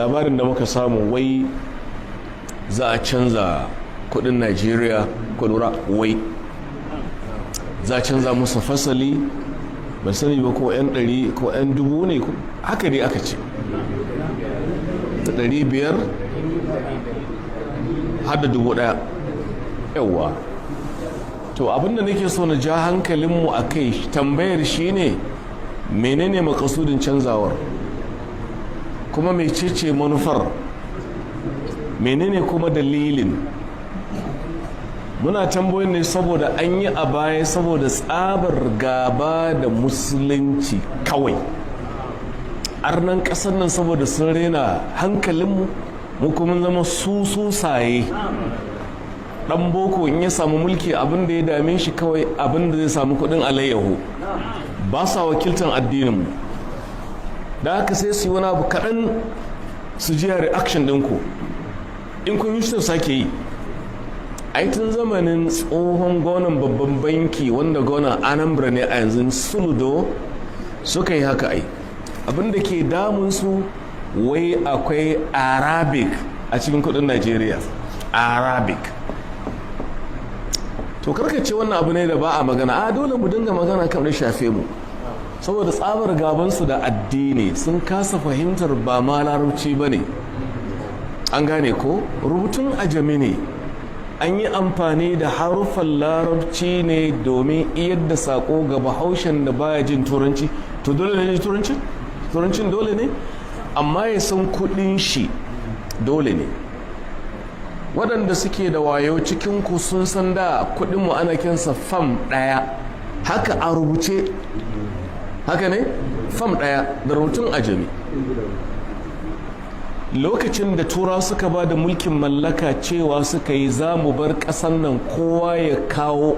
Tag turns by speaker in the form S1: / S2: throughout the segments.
S1: Labarin da muka samu, wai za a canza kudin Najeriya. Lura, wai za a canza musu fasali. Ban sani ba ko 'yan 100 ko 'yan 1000 ne, haka dai aka ce, da 500 har da 1000. Yawwa, to abinda nake so na ja hankalinmu a kai, tambayar shine, menene makasudin canzawar? Kuma mecece manufar? Menene kuma dalilin? Muna tambayoyin ne saboda an yi a baya, saboda tsabar gaba da Musulunci kawai. Arnan ƙasar nan, saboda sun rena hankalinmu, mu kuma zama su susaye. Dan boko in ya samu mulki, abin da ya dame shi kawai abin da zai samu kudin alayyahu. Ba sa wakiltan addininmu. Da haka sai su yi wani abu kaɗan, su ji reaction ɗinku. In kun yi, su sake yi. Ai tun zamanin tsohon gwamnan babban banki, wanda gwamnan Anambra ne a yanzu, Soludo, suka yi haka. Ai abin da ke damun su, wai akwai Arabic a cikin kudin Najeriya, Arabic. To karka ce wannan abu ne da ba a magana. A dole mu dinga magana kan da shafe mu. Saboda tsabar gabansu da addini, sun kasa fahimtar ba ma Larabci ba ne. An gane ko? Rubutun ajami ne. An yi amfani da haruffan Larabci ne domin iyar da sako ga Bahaushen da baya jin Turanci. To dole ne ji Turanci? Turancin dole ne? Amma ya san kudin shi dole ne. Waɗanda suke da wayo cikinku sun san da kudinmu ana kinsa fam 1, haka a rubuce. Haka ne, fam 1 da rubutun ajami. Lokacin da Turawa suka ba da mulkin mallaka, cewa suka yi za mu bar ƙasan nan, kowa ya kawo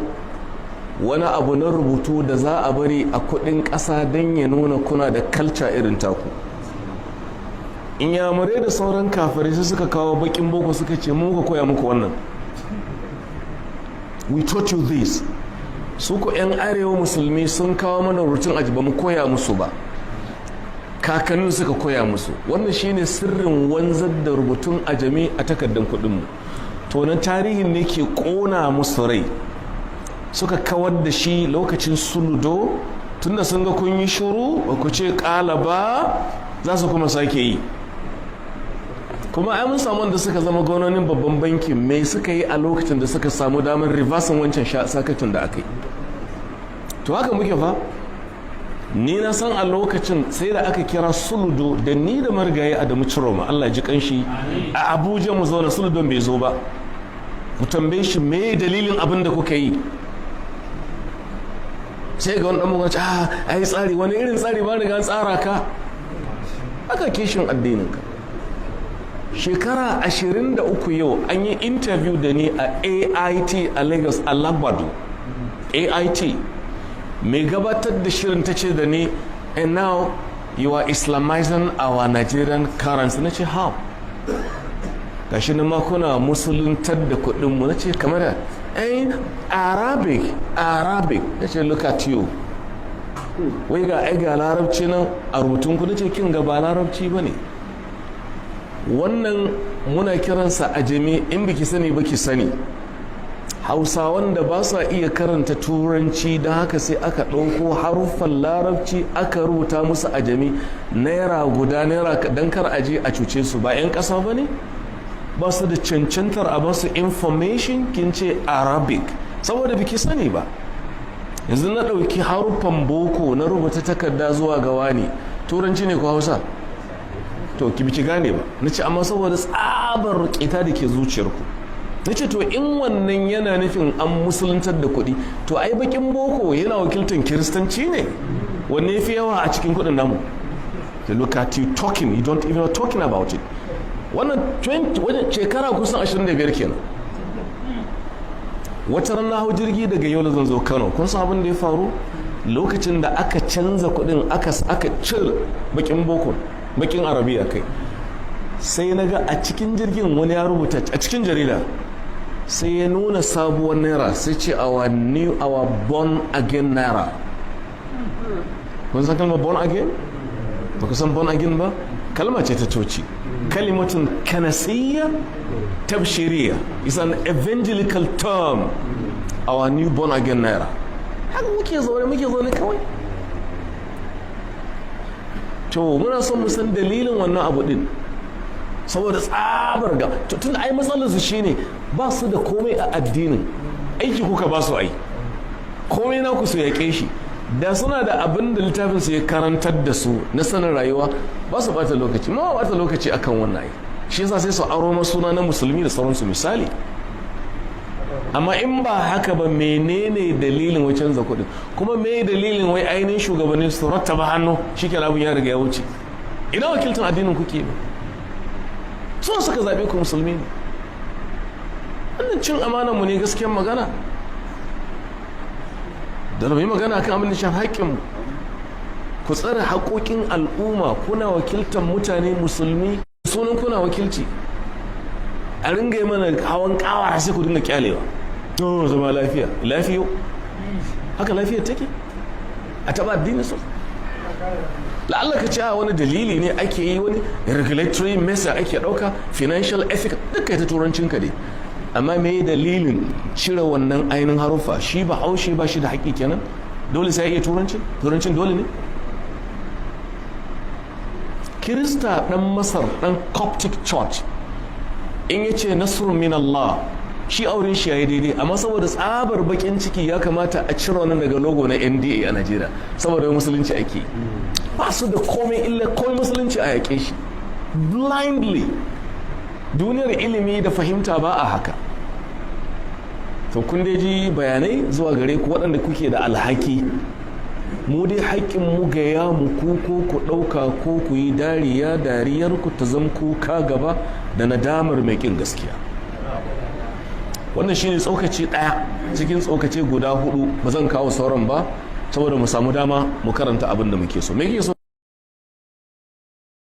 S1: wani abu na rubutu da za a bari a kudin ƙasa don ya nuna kuna da culture irin taku. Inyamurai da sauran kafirai sai suka kawo bakin boko, suka ce mu muka koya muku wannan, we taught you this. Su ku 'yan arewa Musulmi sun kawo mana rubutun ajami. Ba mu koya musu ba, kakannin suka koya musu. Wannan shine sirrin wanzar da rubutun ajami a takardar kudinmu. To nan tarihin ne ke kona musu rai, suka kawar da shi lokacin Soludo. Tunda sun ga kun yi shuru, ba ku ce kala ba, za su kuma sake yi. Kuma ai mun samu wanda suka zama gwamnonin babban banki. Mai suka yi a lokacin da suka samu damar reversing wancan sakacin da aka yi? To haka muke fa. Ni na san a lokacin sai da aka kira Soludo da ni da marigayi Adamu Ciroma, Allah ji kanshi, a Abuja, mu zauna. Soludon bai zo ba. Mu tambaye shi me dalilin abin da kuka yi. Sai ga wani dan mugun, ah, ai tsari. Wani irin tsari? Ba riga tsara ka aka kishin addinin ka. Shekara 23 yau, an yi interview da ni a AIT a Lagos, a Alagbado. AIT, mai gabatar da shirin ta ce da ni, "And now you are Islamizing our Nigerian currency." Na ce, "How?" "Gashi na kuna musuluntar da kudinmu." Na ce, "Kamar da eh Arabic, Arabic." Na ce, "Look at you, wai ga ai ga Larabci nan a rubutun ku." Na ce, "Kin ga, ba Larabci ba ne wannan, muna kiransa ajami. In biki sani ba, ki sani." Hausawan da ba sa iya karanta Turanci, don haka sai aka ɗauko haruffan Larabci aka rubuta musu ajami, naira guda, naira, don kar aje a cuce su. Ba 'yan ƙasa ba ne, ba su da cancantar a basu information. Kin ce Arabic saboda biki sani ba. Yanzu na ɗauki haruffan boko na rubuta takarda zuwa ga wani, Turanci ne ko Hausa? To ki biki gane ba. Na ce, amma saboda tsabar ƙeta da ke zuciyarku. Na ce, to in wannan yana nufin an musuluntar da kuɗi, to ai bakin boko yana wakiltar Kiristanci ne. Wanne fi yawa a cikin kuɗin namu? To look at you talking, you don't even know talking about it. Wannan 20 shekara kusan 25 kenan. Wata ran na hau jirgi daga Yola zan zo Kano. Kun san abin da ya faru lokacin da aka canza kuɗin, aka cire bakin boko, bakin Arabiya kai? Sai na ga a cikin jirgin wani ya rubuta a cikin jarida, sai ya nuna sabuwar naira, sai ce, "Our new, our born again naira." Kun san kalmar born again? Ba ku san born again ba? Kalma ce ta coci. Kalimatun kanasiyya tabshiriya is an evangelical term, our new born again naira. Haka muke zaune kawai. To muna son mu san dalilin wannan abu din, saboda tsabar ga tun ai matsalar su shine ba su da komai a addinin. Aiki kuka ba su, ai komai na ku su yaƙe shi. Da suna da abin da littafin su ya karantar da su na sanin rayuwa, ba su bata lokaci, ma ba bata lokaci akan wannan. Ai shi yasa sai su aro suna na musulmi da sauransu, misali. Amma in ba haka ba, menene dalilin wai canza kuɗin? Kuma me dalilin wai ainihin shugabanni su rattaba hannu, shikenan, abin ya riga ya wuce? Ina wakiltan addinin kuke ba? Sun suka zaɓe ku, musulmi ne. Wannan cin amanar mu ne, gaskiyar magana. Da mu yi magana kan abin da shan haƙƙin mu, ku tsare haƙoƙin al'umma. Kuna wakiltan mutane musulmi, sunan kuna wakilci, a ringa yi mana hawan kawara, sai ku dinga kyalewa. To zama lafiya lafiyo, haka lafiya take a taba addini su. La'alla ka ce a wani dalili ne ake yi, wani regulatory measure ake ɗauka, financial ethic, duka ta turancin ka dai. Amma me dalilin cire wannan ainihin haruffa? Shi ba haushe ba shi da haƙƙi kenan? Dole sai ya iya turancin? Turancin dole ne? Kirista ɗan Masar, ɗan Coptic Church, in ya ce "nasrun min Allah", shi auren shi yayi daidai. Amma saboda tsabar bakin ciki, ya kamata a cire wannan daga logo na NDA a Najeriya, saboda musulunci ake. Ba su da komai illa komai musulunci, a yaƙe shi blindly. Duniyar ilimi da fahimta ba a haka. To kun dai ji bayanai zuwa gare ku waɗanda kuke da alhaki. Mu dai haƙƙin mu gaya mu ku, ko ku ɗauka ko ku yi dariya, dariyar ku ta zam kuka gaba da nadamar mai ƙin gaskiya. Wannan shine tsokaci ɗaya cikin tsokaci guda hudu. Ba zan kawo sauran ba saboda mu samu dama mu karanta abin da muke so. Me kike so?